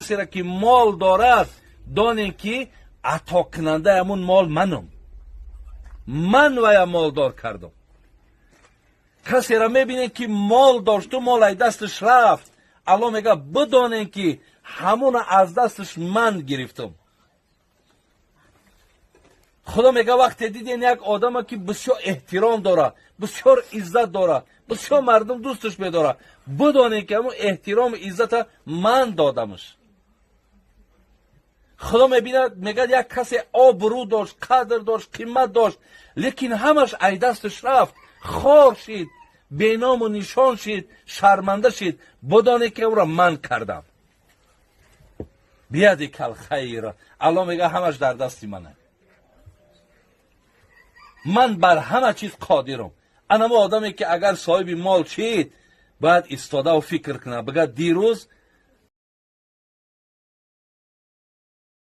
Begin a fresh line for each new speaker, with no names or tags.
Касеро ки мол дорад, донем, ки атокунандаи ҳамун мол манам. Ман вая молдор кардам. Касеро мебинем, ки мол дошту мол ай дасташ рафт, Алло мега, бидонем, ки ҳамуна аз дасташ ман гирифтам. Худо мега, вақте диден як одама, ки бисёр эҳтиром дорад, бисёр иззат дорад, бисёр мардум дӯсташ медорад, бидонем, ки ҳамун эҳтирому иззата ман додамаш. Худо мебинад, мегӯяд, як касе обрӯ дошт, қадр дошт, қимат дошт, лекин ҳамаш ай дасташ рафт, хор шид, беному нишон шид, шарманда шид, бидонед, ки ӯро ман кардам. Биядикал хайр. Алло мега, ҳамаш дар дасти мана, ман бар ҳама чиз қодирам. Анамо одаме, ки агар соҳиби мол шид, бояд истодаву фикр кунад, бигӯяд, дирӯз